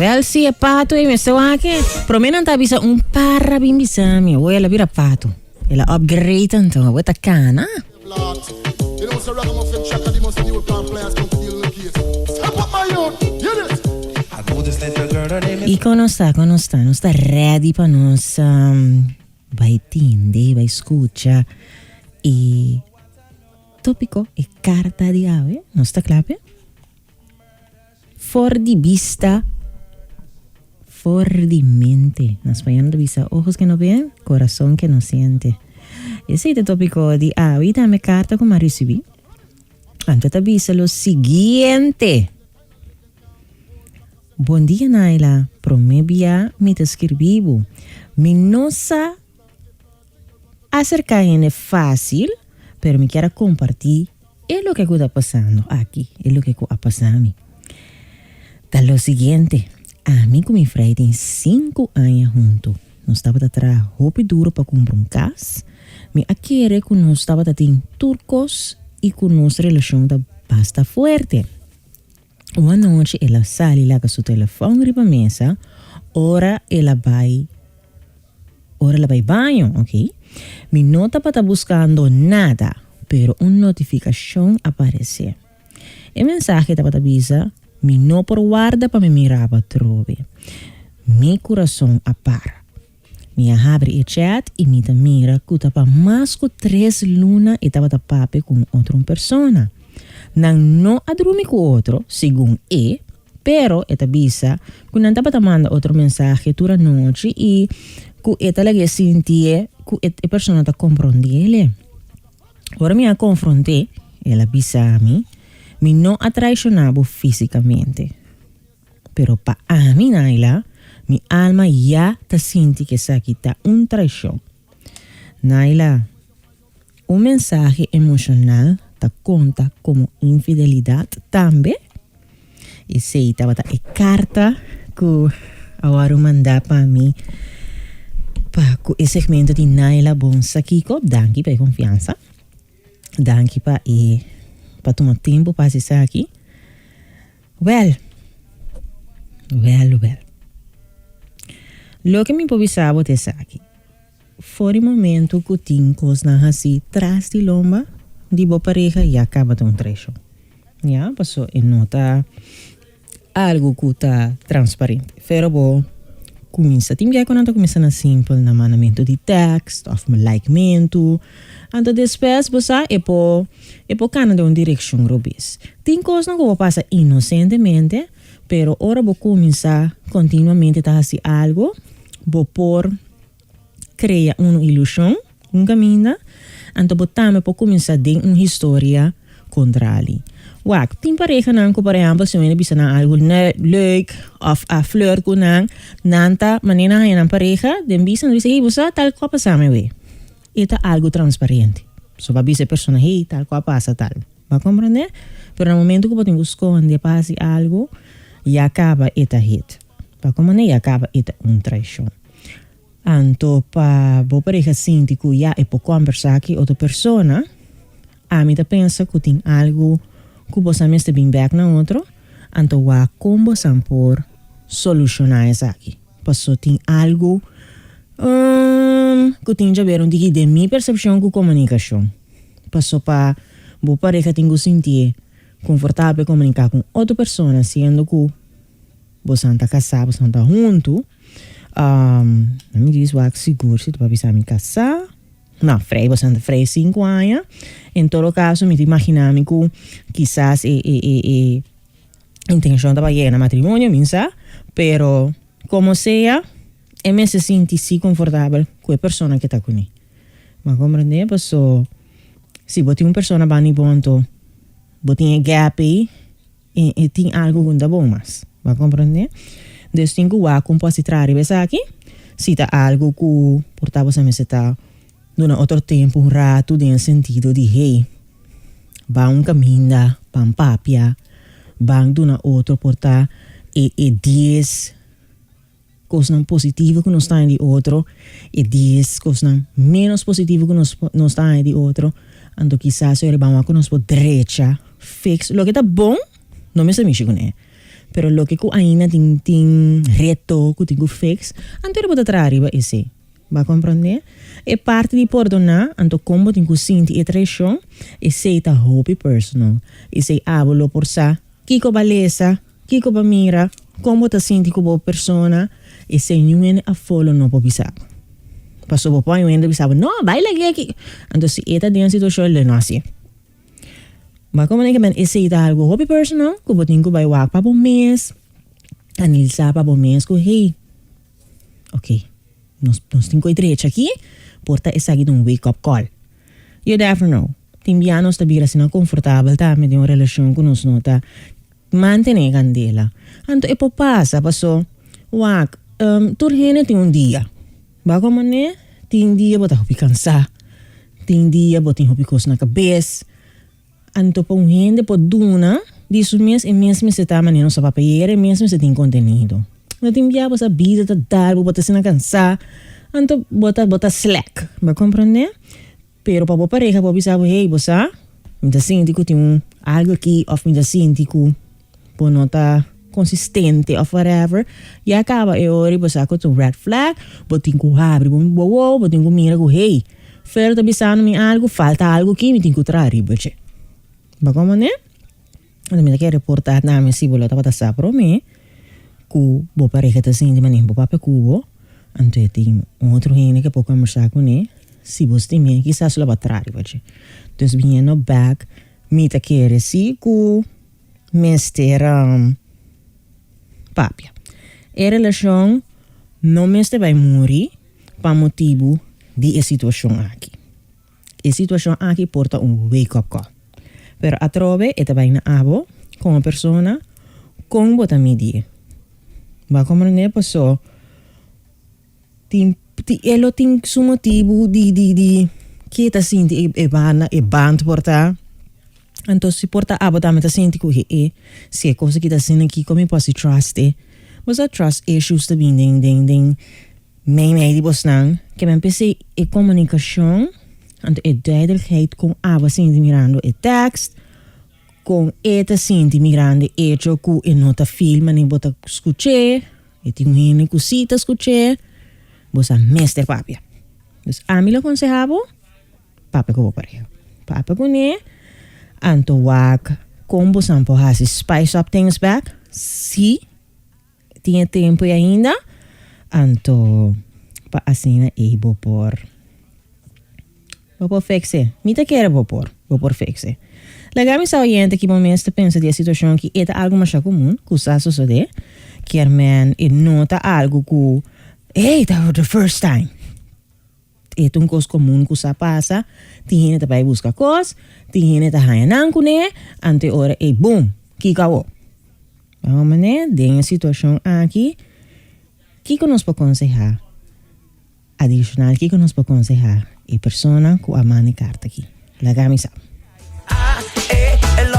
Wel si e pato ei mester wak e. Prome nan ta bisa un para bin bisa mi. Awor el a bira pato. El a upgrade anto. Awor ta kana. I kon nos ta? Kon nos ta? Nos ta ready pa nos bai tende, bai skucha e tópiko, e karta di awe. Nos ta kla p'e? For di bista, for di mente. Na spañol nan ta bisa ojos que no ven, corazón que no siente. Esei ta e tópiko di awe i tambe karta ku mi a risibí. Anto ta bisa lo siguiente. Bon dia Naila, promé bia mi ta skirbi bo. Mi no sa aserká hende fásil, pero mi kier a kompartí E loke ku ta pasando aki, e loke ku a pasa mi, ta lo siguiente, Ami ku mi frei tin sinku aña huntu. Nos tabata traha hopi duru pa kumpra un kas. Mi a kere ku nos tabata tin tur kos i ku nos relashon ta basta fuerte. Un anochi el a sali laga su telefòn riba mesa ora el a bai ora el a bai baño, ok. Mi no tabata buskando nada, pero un notifikashon a paresé. E mensahe tabata bisa, Mi no por warda pa mi mira bo atrobe. Mi kurason a para. Mi a habri e chat i mi ta mira ku ta pa mas ku tres luna e tabata papia ku un otro un persona. Nan no a drumi ku otro, segun e, pero e ta bisa ku nan tabata manda otro mensahe tur anochi i ku e ta lag'é sintié ku e persona ta komprondé. Ora mi a konfront'é, el a bisa mi, Mi no a traishoná bo físikamente. Pero pa ami, Naila, mi alma ya ta sinti ku esaki ta un traishon. Naila, un mensahe emoshonal ta konta komo infidelidat tambe? Esei tabata e karta ku a wòrdu mandá pa mi pa ku e segmento di Naila Bon Sa Kiko. Danki pa e konfiansa. Danki pa e pa tuma tempu pa hasi esaki. Wèl, wèl, wèl. Loke mi por bisa bo ta esaki, for di momentu ku tin kosnan hasi tras di lomba di bo pareha ya kaba ta un traishon. Ya, paso e no ta algu ku ta transparente. Pero bo kuminsa tin bia ku nan ta kuminsa na simpel na mandamentu di tekst òf likementu. Anto despues bo sa e por e por kana den un direkshon robes. Tin kosnan ku bo pasa inosentemente, pero ora bo kuminsa kontinuamente ta hasi algu, bo por krea un ilushon un kaminda, anto bo tambe por kuminsá den un historia kontrali. Wak, tin parehanan ku por ehèmpel si un hende bisa nan algu leuk òf a flirt ku nan, nan ta manera nan haña nan pareha den bista nan ta bisa, hey bo sa tal ku a pasa mi awe. E ta algu transparente. So bo a bisa e persona, hey tal ku a pasa tal. Bo a komprendé? Pero na momento ku bo tin ku skonde pa hasi algu, ya kaba e ta hit. Bo a komprendé? Ya kaba e ta un traishon. Anto pa bo pareha sinti ku ya e por kombersá ki otro persona, ami ta pensa ku tin algu ku bosan mester bin bèk na otro, anto wak kon bosan por solushoná esaki. Paso tin algu ku tin djaber un tiki den mi persepshon ku komunikashon. Paso pa bo pareha tin ku sintié konfortabel komuniká ku un otro persona siendo ku bosan ta kasá, bosan ta huntu. Mi di wak sigur si ta pa bisa mi kasá. No, frei boso ta frei sinku aña. En todo kaso mi ta imaginá mi ku kisas e e e e intenshon ta pa yega na matrimonio, mi sa. Pero komo sea e mester sinti si konfortabel ku e persona ke ta kuné. Bo a komprendé? Paso si bo tin un persona banda di bo anto bo tin e gap ei. E e tin algu ku no ta bon mas. Bo a komprendé? Dus tin ku wak kon por hasi traha riba esaki. Si ta algu ku por ta boso mester ta duna otro tempu un ratu den e sentido di hey, ban un kaminda, ban papia, ban duna otro por ta e e dies kosnan positivo ku nos ta haña di otro i dies kosnan ménos positivo ku nos nos ta haña di otro. Anto kisas ora e ban wak ku nos por drecha, fix loke ta bon, no mester mishi kuné. Pero loke ku ainda tin tin reto ku tin ku fix, anto bo ta traha riba esei. Bo a komprondé? E parti di pordoná, anto kon bo tin ku sinti e traishon, esei ta hopi personal. Esei abo lo por sa kiko bo a lesa, kiko bo a mira, kon bo ta sinti ku bo persona, esei niun hende afó lo no por bisa bo. Pasobra bo por haña un hende bisa bo, no, bai lag'é aki. Anto si e ta den e situashon, lo e no hasié. Bo a komprendé ke men esei ta algu hopi personal ku bo tin ku bai wak pa bo mes, analisá pa bo mes ku, hey, Ok, nos nos tin ku e drecha aki, por ta esaki ta un wake up call. You never know. Tin bia nos ta bira asina konfortabel tambe den un relashon ku nos no ta mantené e kandela. Anto e por pasa paso, wak, tur hende tin un dia. Bo a komoné? Tin dia bo ta hopi kansá, tin dia bo tin hopi kos na kabes. Anto pa un hende por duna di su mes, e mes mester ta manera nos a papia ayera, e mes mester tin contenido. No tin bia bo sa bida ta dal bo, bo ta asina cansa, anto bo ta bo ta slack, bo a comprende? Pero pa bo pareha bo bisa bo, hey bo sa, mi ta sinti cu tin un algo aki of mi ta sinti cu bo no ta consistente of whatever, ya caba e ora y bo sa cu ta un red flag, bo tin cu habri bo wowo, bo tin cu mira cu hey, Fer ta bisando mi algo, falta algo aki, mi tin cu traha riba dje. Bo como ne? Anto mi ta kere reporta na mi si bo lo tabata sa prome cu bo pareha ta sinti manera bo papia cu bo, anto e tin un otro hende ke por combersa cune, si bo stim'e kisas lo bo a traha riba dje. Dus biniendo bek mi ta kere si cu mester papia. E relashon no mester bai muri pa motibu di e situashon aki. E situashon aki por ta un wake up call. Pero atrobe e ta bai na abo komo persona kon bo ta midié. Bo a komprendé? Paso tin e lo tin su motibu di di di ke ta sinti e banda e band por ta. Anto si por ta abo tambe ta sinti ku he e si e kos aki ta asina kiko mi por hasi trust e. Bo sa trust issues ta bin den den den mei mei di bosnan. Ke men p'esei e komunikashon anto e duidelijkheid kon abo a sinti mirando e tekst, kon e ta sinti mirando e echo ku e no ta feel manera bo ta skuch'é, e tin un hende ku si ta skuch'é, bo sa mester papia. Dus ami lo konsehá bo. Papia ku bo pareha. Papia kuné, anto wak kon bosan por hasi spice up things back, si tin e tempu ei ainda, anto pa asina ei bo por bo por fix e. Mi ta kere bo por, bo por fix e. Laga mi sa oyente ki bo mes ta pensa di e situashon aki, e ta algu masha komun ku sa sosodé, kier men e no ta algu ku, hey, ta the first time. E ta un kos komun ku sa pasa, tin hende ta bai buska kos, tin hende ta haña nan kuné, anto e ora ei bum, kiko awor? Bon manera, den e situashon aki, kiko nos por konsehá adishonal? Kiko nos por konsehá e persona ku a manda e karta aki? Laga mi sa.